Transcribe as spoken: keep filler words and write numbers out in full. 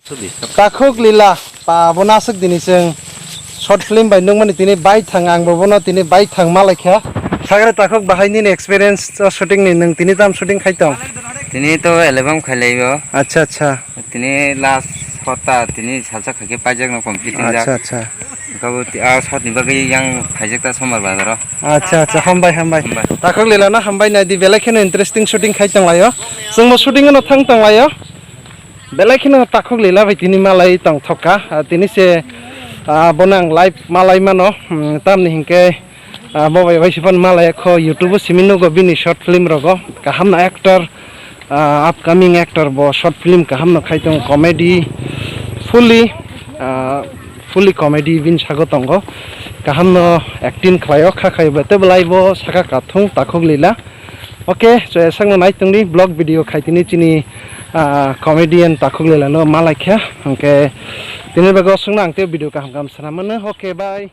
Takhuk Lila, pa, bo naswk tini chwng short film bai nukmani tini bai thang, ang bo bono tini bai thang malaikha. Sagre Takhuk, bahai nini experience o shooting ni, nwng tini tam shooting khai tong? Tini to eleven khailai o. Acha, acha. Tini last hota tini salsa khaikhe paijak no complete wngjak. Acha, acha. Kabo ti-, a shot ni bagwi yang phaijak ta Sombar bazar o. Acha, acha, hambai, hambai. Hambai. Takhuk Lila no hambai nai di, belai kheno interesting shooting khai tong lai o. Chwng bo shooting no thang tong lai o. Belai kheno Takhuk Lila bai tini malai tong thok kha. Ah, tini se, ah, bono ang live malai mano. Hmm, tamni hinkhe, ah, bo bai bai se phano malai kho YouTube o simi nugo bini short film rogo. Kaham no actor, ah, upcoming actor bo short film kaham no khai tong comedy fully, ah, fully comedy bini sago tongo. Kaham no acting khlai o kha khai bo tei belai bo saka kathung Takhuk Lila. Okay, so esakno nai tongdi vlog video khai tini chini, ah, comedian Takhuk Lila no malai kha. Hwnkhe tini bagwi aswkno ang tei video kaham kaham sana mano. Okay, bye.